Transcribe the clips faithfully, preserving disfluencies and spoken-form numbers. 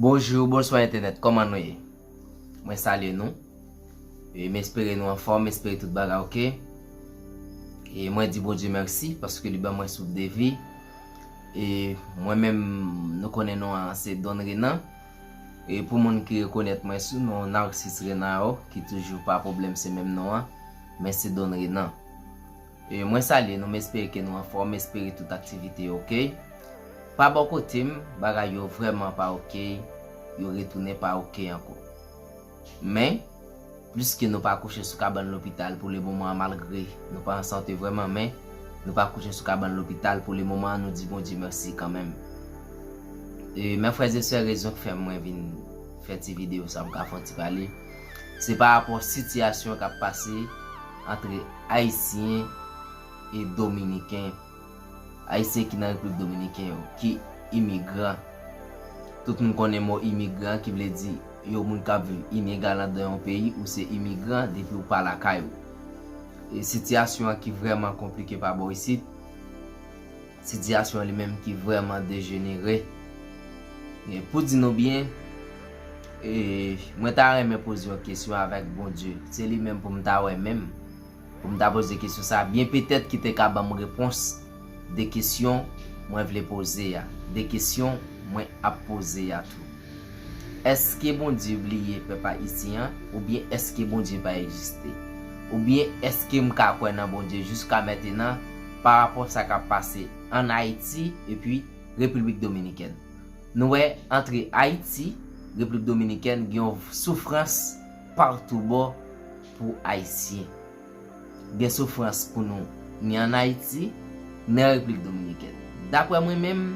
Bonjou, bonswa entènèt, kòman nou ye? Mwen salye nou. E m espere nou anfòm, m espere tout bagay oke. E mwen di Bondye mèsi paske li ban mwen souf de vi. E mwen menm, nou konnen non an se Don Renan. E pou moun ki rekonèt mwen sou non Narcisse Renard, ki toujou pa pwoblèm se menm non an, men se Don Renan. E mwen salye nou, m espere ke nou anfòm, m espere tout aktivite yo oke. Pa bò kote m, bagay yo vrèman pa oke, yo retounen pa oke ankò. Men, pliske nou pa kouche sou kabann lopital pou lemoman an, malgre nou pa an sante vrèman, men nou pa kouche sou kabann lopital pou lemoman an, nou di Bondye mèsi kanmenm. E, men frè e sè, rezon k fè mwen vin fè ti videyo sa, m ka fè yon ti pale, se pa rapò sitiyasyon k ap pase antre Ayisyen e Dominiken, Ayisyen ki nan Repiblik Dominiken yo, ki imigran. Tout moun konnen mo imigran, ki vle di yon moun k ap viv ilegal anndan yon peyi, ou se imigran depi w pa lakay ou. E sitiyasyon an ki vrèman konplike pa bò isit, sitiyasyon an li menm ki vrèman dejenere. E pou di nou byen, e, mwen ta renmen poze yon kesyon avèk Bondye. Se li menm pou m ta wè menm, pou m ta poze kesyon sa a. Byen petèt ki te ka ban m repons de kesyon mwen vle poze a, de kesyon mwen ap poze a tou. Èske Bondye bliye pèp ayisyen an, oubyen èske Bondye pa egziste? Oubyen èske m ka kwè nan Bondye jiska mentenan pa rapò sa k ap pase ann Ayiti epi Repiblik Dominikèn? Nou wè, antre Ayiti, Repiblik Dominikèn, gen yon soufrans pa tou bò pou Ayisyen. Gen soufrans pou nou ni ann Ayiti, ni an Repiblik Dominikèn. Daprè mwen menm,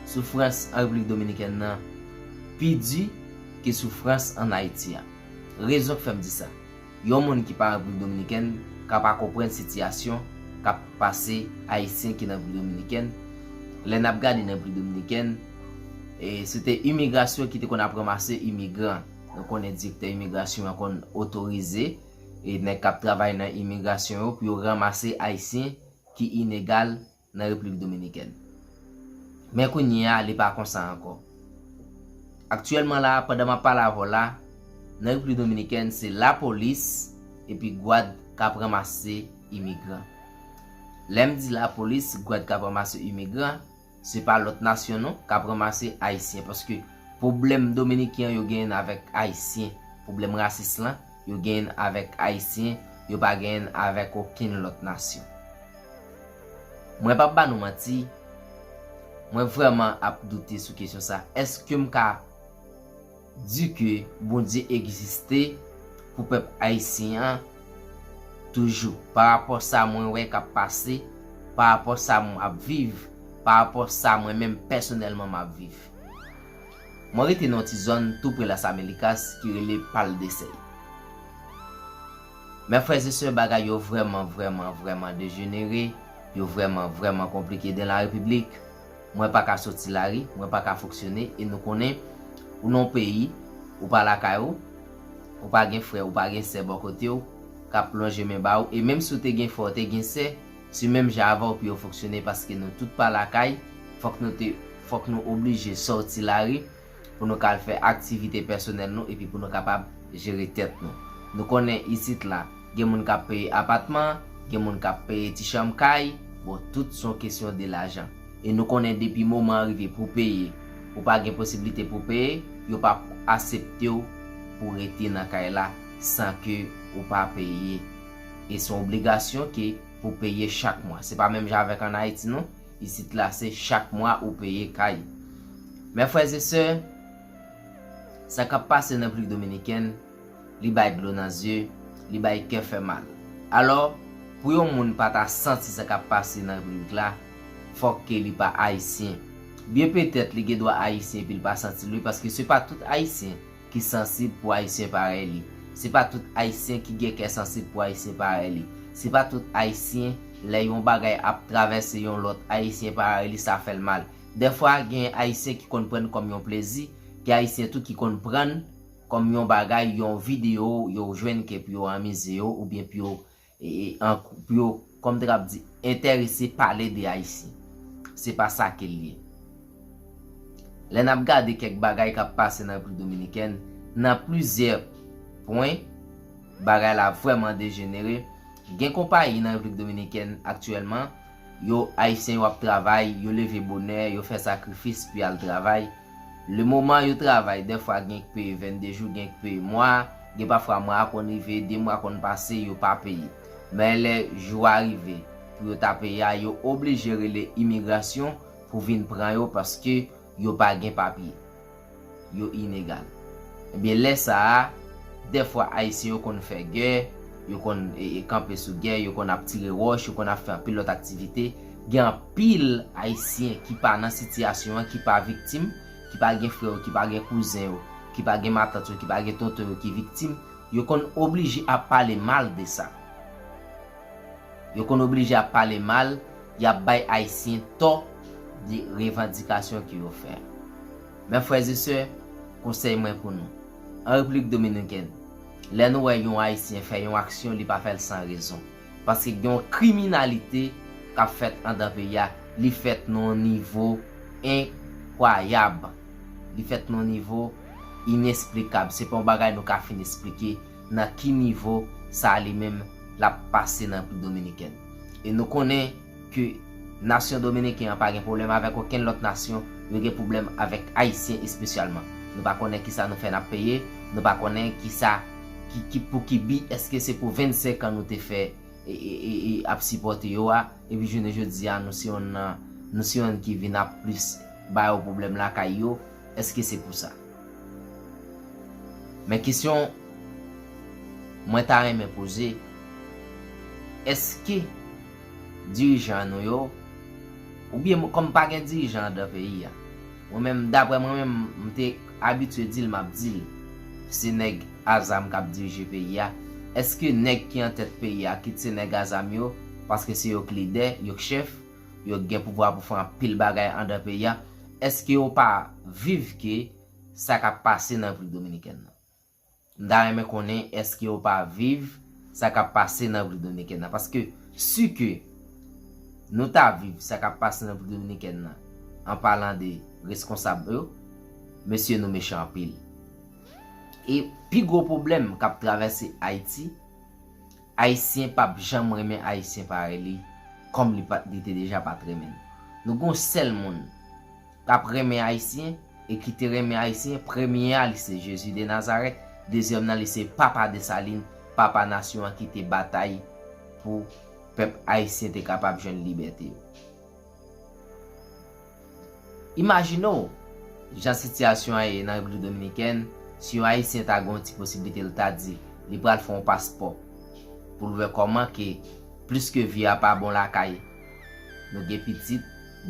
soufrans an Repiblik Dominikèn nan pi di ke soufrans ann Ayiti a. Rezon k fè m di sa, yon moun ki pa Repiblik Dominikèn ka pa konprann sitiyasyon k ap pase Ayisyen ki nan Repiblik Dominikèn. Lè n ap gade nan Repiblik Dominikèn, e, se te imigrasyon ki te konn ap ranmase imigran. Nou konnen direktè imigrasyon an konn otorize, e, nèg k ap travay nan imigrasyon yo pou yo ranmase Ayisyen ki ilegal nan Repiblik Dominikèn. Men kounye a, li pa konsa ankò. Aktyèlman la, pandan m ap pale avè w la, nan Repiblik Dominikèn, se lapolis epi gwad k ap ranmase imigran. Lè m di lapolis, gwad k ap ranmase imigran, se pa lòt nasyon non k ap ranmase Ayisyen, paske pwoblèm Dominiken yo genyen avèk Ayisyen, pwoblèm rasis lan, yo genyen avèk Ayisyen, yo pa genyen avèk okenn lòt nasyon. Mwen p ap ba nou manti, mwen vrèman ap doute sou kesyon sa. Èske m ka di ke Bondye egziste pou pèp ayisyen an toujou, pa rapò sa mwen wè k ap pase, pa rapò sa m ap viv, pa rapò sa mwen menm pèsonèlman m ap viv? Mwen rete nan yon ti zòn tou pre Las Amelikas ki rele Pal de Sèy. Men frè e sè, bagay yo vrèman, vrèman, vrèman dejenere, yo vrèman, vrèman konplike dan la repiblik. Mwen pa ka soti lari, mwen pa ka fonksyone, e nou konnen, ou nan yon peyi, ou pa lakay ou, ou pa gen frè, ou pa gen sè bò kote w, k ap lonje men ba ou, e menm si w te gen frè, w te gen sè, se menm jan avè w pou yo fonksyone, paske nou tout pa lakay, fòk nou te, fòk nou oblije sòti lari, pou nou ka al fè aktivite pèsonèl nou epi pou nou kapab jere tèt nou. Nou konnen isit la, gen moun k ap peye apatman, gen moun k ap peye ti chanm kay, bon, tout se yon kesyon de lajan. E nou konnen depi moman an rive pou peye, ou pa gen posiblite pou peye, yo p ap aksepte w pou rete nan kay la san ke ou pa peye. E se yon obligasyon ke pou peye chak mwa. Se pa menm jan avèk ann Ayiti non. Isit la, se chak mwa ou peye kay. Men frè e sè, sa k ap pase nan Repiblik Dominikèn, li bay dlo nan zye, li bay kè fè mal. Alò, pou yon moun pa ta santi sa k ap pase nan repiblik la, fòk ke li pa ayisyen. Byen petèt li gen dwa ayisyen epi l pa santi l wi, paske se pa tout ayisyen ki sansib pou ayisyen parèy li. Se pa tout ayisyen ki gen kè sansib pou ayisyen parèy li. Se pa tout ayisyen, lè yon bagay ap travèse yon lòt ayisyen parèy li, sa fè l mal. Dèfwa, gen ayisyen ki konn pran l kòm yon plezi, gen ayisyen tou ki konn pran l kòm yon bagay, yon videyo yo jwenn ke pou yo anmize yo, oubyen pou yo e, e, an, pou yo, kòm te k ap di, enterese pale de Ayisyen. Se pa sa ke l ye. Lè n ap gade kèk bagay k ap pase nan Repiblik Dominikèn, nan plizyè pwen, bagay la vrèman dejenere. Gen konpayi nan Repiblik Dominikèn aktyèlman, yo Ayisyen yo ap travay, yo leve bonè, yo fè sakrifis pou y al travay. Le moman yo travay, dèfwa gen k peye vennde jou, gen k peye mwa, gen pafwa mwa a konn rive, de mwa konn pase, yo pa peye. Men lè jou a rive pou yo ta peye a, yo oblije rele imigrasyon pou vin pran yo paske yo pa gen papye. Yo inegal. Ebyen, lè sa a, dèfwa Ayisyen yo konn fè gè, yo konn e, e, kanpe sou gè, yo konn ap tire wòch, yo konn ap fè anpil lòt aktivite. Gen anpil Ayisyen ki pa nan sitiyasyon an, ki pa viktim, ki pa gen frè yo, ki pa gen kouzen yo, ki pa gen matant yo, ki pa gen tonton yo ki viktim, yo konn oblije ap pale mal de sa. Yo konn oblije ap pale mal, y ap bay Ayisyen tò de revandikasyon ke yo fè. Men frè e sè, konsèy mwen pou nou. An Repiblik Dominikèn, lè nou wè yon Ayisyen fè yon aksyon, li pa fè l san rezon. Paske gen yon kriminalite k ap fèt anndan peyi a, li fèt nan yon nivo enkwayab. Li fèt nan yon nivo inesplikab. Se pa yon bagay nou ka fin esplike nan ki nivo sa li menm l ap pase nan Repiblik Dominikèn. E nou konnen ke nasyon dominiken an pa gen pwoblèm avèk okenn lòt nasyon, yo gen pwoblèm avèk Ayisyen espesyalman. Nou pa konnen kisa nou fè n ap peye, nou pa konnen kisa, ki, ki, pou ki bi, èske se pou vennsenk an nou te fè e, e, e, e ap sipòte yo a, epi jounen jodi a, nou se yonn nan, nou se yonn ki vin ap plis ba yo pwoblèm lakay yo, èske se pou sa? Men kesyon mwen ta renmen poze, èske dirijan nou yo, oubyen kòm pa gen dirijan anndan peyi a, mwen menm, daprè mwen menm, m te abitye di l, m ap di l, se nèg a zam k ap dirije peyi a. Èske nèg ki an tèt peyi a, kit se nèg a zam yo, paske se yo k lidè, yo k chèf, yo k gen pouvwa pou fè anpil bagay anndan peyi a, èske yo pa viv ke sa k ap pase nan Repiblik Dominikèn nan? M ta renmen konnen èske yo pa viv sa k ap pase nan Repiblik Dominikèn nan. Paske si ke nou ta viv sa k ap pase nan Repiblik Dominikèn nan, an palan de reskonsab yo, mesye nou mechan anpil. E pi gwo pwoblèm k ap travèse Ayiti, Ayisyen p ap janm renmen Ayisyen parèy li, kòm li pa, li te deja pa t renmen l. Nou gon sèl moun k ap renmen Ayisyen e ki te renmen Ayisyen, premye a li se Jezi de Nazarèt, dezyèm nan li se Papa Desalin, papa nasyon an ki te batay pou pèp ayisyen te kapab jwenn libète yo. Imajine w jan sitiyasyon an ye nan Repiblik Dominikèn, si yon Ayisyen ta gen yon ti posiblite, l ta di li pral fè yon paspò pou l wè kòman ke, pliske vi a pa bon lakay, nou gen pitit,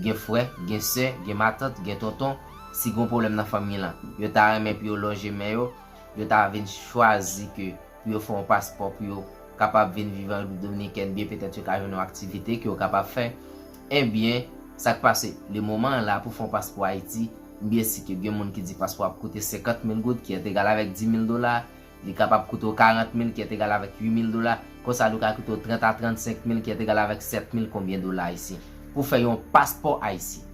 gen frè, gen sè, gen matant, gen tonton, si gen yon pwoblèm nan fanmi lan, yo ta renmen pou yo lonje men yo, yo ta vin chwazi ke pou yo fè yon paspò pou yo kapab vin viv an Repiblik Dominikèn, byen petèt yo ka jwenn yon aktivite ke yo kapab fè. Ebyen, sa k pase, le moman an la pou fè yon paspò Ayiti, m byen si ke gen moun ki di paspò ap koute senkant mil goud, ki èt egal avèk dis mil dola, li kapab koute w karant mil, ki èt egal avèk uit mil dola, konsa li ka koute w trant a trannsenk mil, ki èt egal avèk sèt mil konbyen dola ayisyen, pou fè yon paspò ayisyen.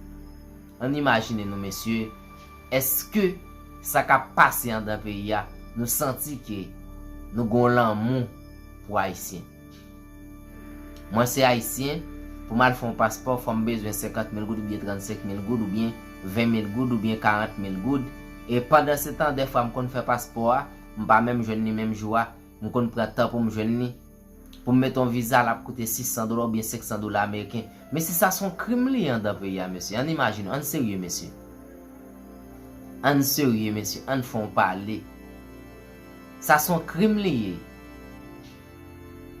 Ann imajine nou, mesye, èske sa k ap pase anndan peyi a, nou santi ke nou gen yon lanmou pou Ayisyen? Mwen se Ayisyen, pou m al fè yon paspò, fò m bezwen senkant mil goud oubyen trannsenk mil goud oubyen ven mil goud oubyen karant mil goud. E pandansetan, dèfwa m konn fè paspò a, m pa menm jwenn li menm jou a, m konn pran tan pou m jwenn li. Pou m mete yon viza, l ap koute sis san dola oubyen senk san dola ameriken. Mesye, sa se yon krim li ye anndan peyi a, mesye. Ann imajine, ann serye, mesye. Ann serye, mesye. Ann fè yon pale. Sa se yon krim li ye.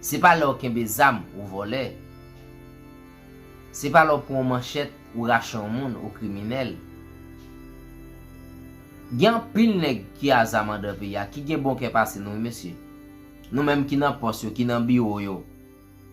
Se pa lè w kenbe zam ou vòlè. Se pa lè w pran yon manchèt ou rache yon moun ou kriminèl. Gen anpil nèg ki a zam anndan peyi a, ki gen bon kè pase nou, wi, mesye. Nou menm ki nan pòs yo, ki nan biwo yo,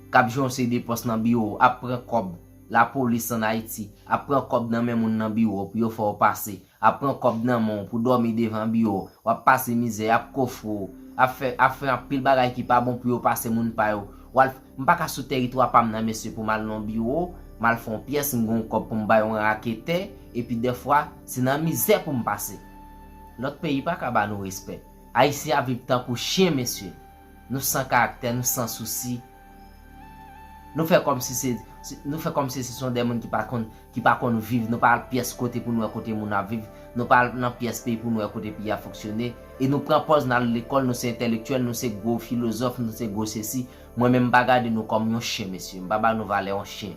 k ap jwe yon seri de pòs nan biwo, ap pran kòb lapolis ann Ayiti, ap pran kòb nan men moun nan biwo pou yo fè w pase, ap pran kòb nan men w pou dòmi devan biwo, w ap pase mizè, y ap kofre w, ap fè, ap fè anpil bagay ki pa bon pou yo pase moun pa yo. W al, m pa ka sou tèritwa pa m nan, mesye, pou m al nan yon biwo, m al fè yon pyès, m gen yon kòb pou m bay yon raketè, Epi dèfwa, se nan mizè pou m pase. Lòt peyi pa ka ba nou respè. Ayisyen ap viv tankou chen, mesye. Nou san karaktè, nou san sousi. Nou fè kòmsi se, se- nou fè kòmsi se son de moun ki pa konn, ki pa konn viv. Nou pa al pyès kote pou nou wè kote moun ap viv. Nou pa al nan pyès peyi pou nou wè kote peyi a fonksyone. E nou pran pòz n al lekòl, nou se entèlektyèl, nou se gwo filozòf, nou se gwo sesi. Mwen menm, m pa gade nou kòm yon chen, mesye. M pa ba nou valè yon chen.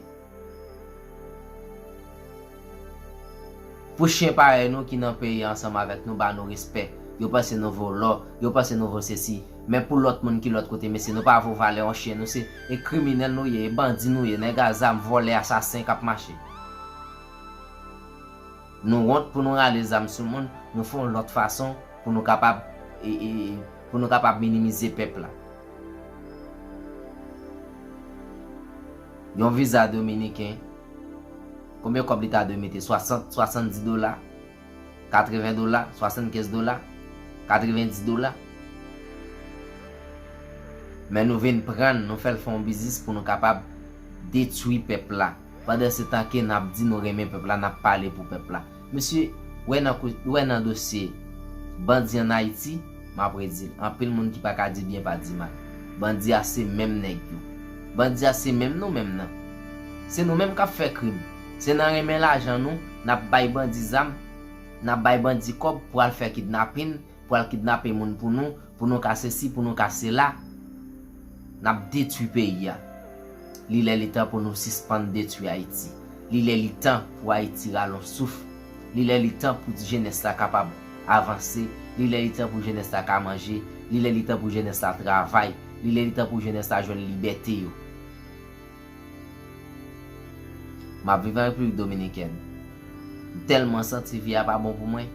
Pou chen parèy nou ki nan peyi a ansanm avèk nou ba nou respè, yo panse nou vo lò, yo panse nou vo sesi. Men pou lòt moun ki lòt kote, mesye, nou pa vo valè yon chen, nou se e kriminèl nou ye, e bandi nou ye, nèg a zam, vòlè, asasen k ap mache. Nou wont pou nou rale zam sou moun, nou fè yon lòt fason pou nou kapab, e, e, pou nou kapab minimize pèp la. Yon viza dominiken, konbyen kòb li ta dwe mete? Swasant, swasanndis dola, katreven dola, swasannkenz dola, katrevendis dola. Men nou vin pran l, nou fè l fè yon biznis pou nou kapab detwi pèp la. Pandan se tan ke n ap di nou renmen pèp la, n ap pale pou pèp la. Mesye, wè nan, wè nan dosye bandi ann Ayiti, m ap redi l. Anpil moun ki pa ka di byen pa di mal. Bandi a se menm nèg yo. Bandi a se menm nou menm nan. Se nou menm k ap fè krim. Se nan renmen lajan nou, n ap bay bandi zam, n ap bay bandi kòb pou al fè kidnapin, pou al kidnape moun pou nou, pou nou ka sesi, pou nou ka sela. N ap detwi peyi a. Li lè li tan pou nou sispann detwi Ayiti. Li lè li tan pou Ayiti rale yon souf. Li lè li tan pou jenès la kapab avanse. Li lè li tan pou jenès la ka manje. Li lè li tan pou jenès la travay. Li lè li tan pou jenès la jwenn libète yo. M ap viv an Repiblik Dominikèn. M tèlman santi vi a pa bon pou mwen.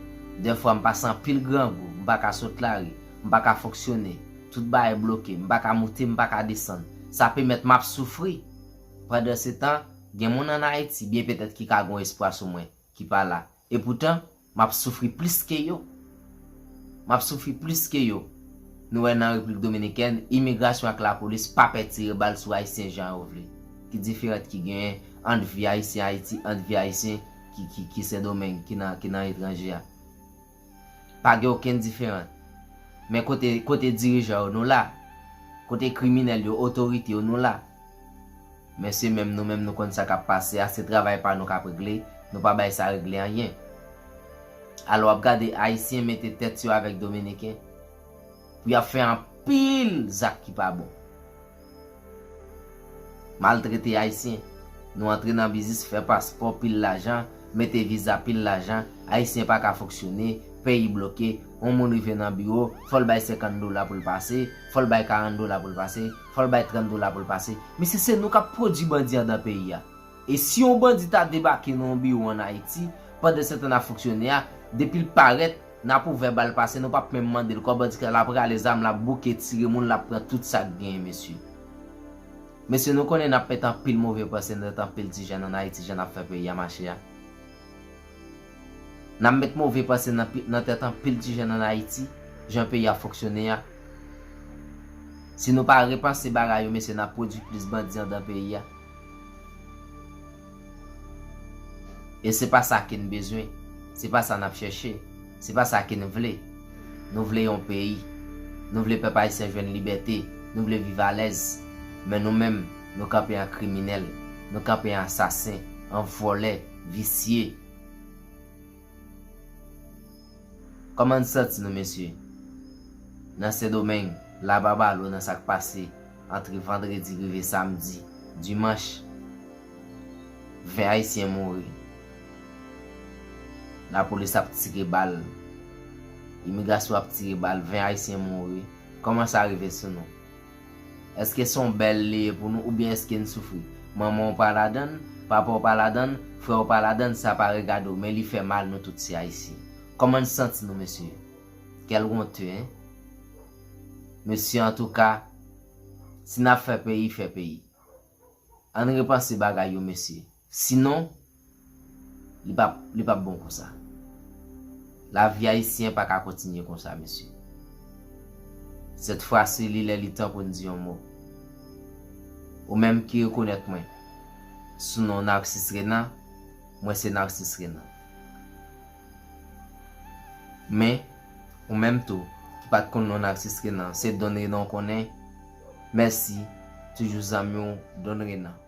Dèfwa m pase anpil grangou, m pa ka sot lari, m pa ka fonksyone. Tout bagay bloke, m pa ka moute, m pa ka desann. Sa pèmèt m ap soufri. Pandan se tan, gen moun ann Ayiti, byen petèt ki ka gen yon espwa sou mwen, ki pa la. Epoutan, m ap soufri plis ke yo. M ap soufri plis ke yo. Nou wè nan Repiblik Dominikèn, imigrasyon ak lapolis pa pè tire bal sou Ayisyen jan yo vle. Ki diferans ki genyen ant vi Ayisyen Ayiti, ant vi Ayisyen ki, ki, ki Sendomeng, ki nan, ki nan etranje a? Pa gen okenn diferans. Men kote, kote dirijan yo, nou la. Kote kriminèl yo, otorite yo, nou la. Men se menm nou menm nou konn sa k ap pase a, se travay pa nou k ap regle, nou pa bay sa regle anyen. Alò w ap gade Ayisyen mete tèt yo avèk Dominiken pou y ap fè anpil zak ki pa bon. Maltrete Ayisyen. Nou antre nan biznis, fè paspò, pil lajan, mete viza, pil lajan, Ayisyen pa ka fonksyone, peyi bloke, yon moun rive nan biwo, fò l bay senkant dola pou l pase, fò l bay karant dola pou l pase, fò l bay trant dola pou l pase. Mesye, se nou k ap pwodui bandi anndan peyi a. E si yon bandi ta debake nan yon biwo ann Ayiti, pandan se tan n ap fonksyone a, depi l parèt, n ap ouvè ba l pase, nou p ap menm mande l kòb, bandi k la, l ap rale zam, l ap bouke, tire moun, l ap pran tout sa k genyen, mesye. Mesye, nou konnen n ap met anpil move panse nan tèt anpil ti jèn ann Ayiti, jan n ap fè peyi a mache a. N ap met move panse nan pi-, nan tèt anpil ti jèn ann Ayiti, jan peyi a fonksyone a. Si nou pa repanse bagay yo, mesye, n ap pwodui plis bandi anndan peyi a. E se pa sa ke n bezwen. Se pa sa n ap chèche. Se pa sa ke n vle. Nou vle yon peyi. Nou vle pèp ayisyen jwenn libète. Nou vle viv alèz. Men nou menm, nou kanpe an kriminèl. Nou kanpe an asasen, an vòlè, visye. Kòman n santi nou, mesye? Nan Sendomeng, la Babalo, nan sa k pase antre vandredi rive samdi, dimanch, ven Ayisyen mouri. Lapolis ap tire bal. Imigrasyon ap tire bal, ven Ayisyen mouri. Kòman sa rive sou nou? Èske se yon bèl li ye pou nou oubyen èske n soufri? Manman w pa ladann, papa w pa ladann, frè w pa ladann, sa pa regade w, men li fè mal, nou tout se Ayisyen. Kòman n santi nou, mesye? Quelle honte, hein? Mesye, antouka, si n ap fè peyi, fè peyi. Ann repanse bagay yo, mesye. Sinon, li p ap, li p ap bon konsa. Lavi ayisyen pa ka kontinye konsa, mesye. Sèt fwa si, li lè li tan pou n di yon mo. Ou menm ki rekonèt mwen sou non Narcisse Renan, mwen se Narcisse Renan. Men, ou menm tou, ou pa t konn non Narcisse Renan, se Don Renan w konnen. Mèsi, toujou zanmi w, Don Renan.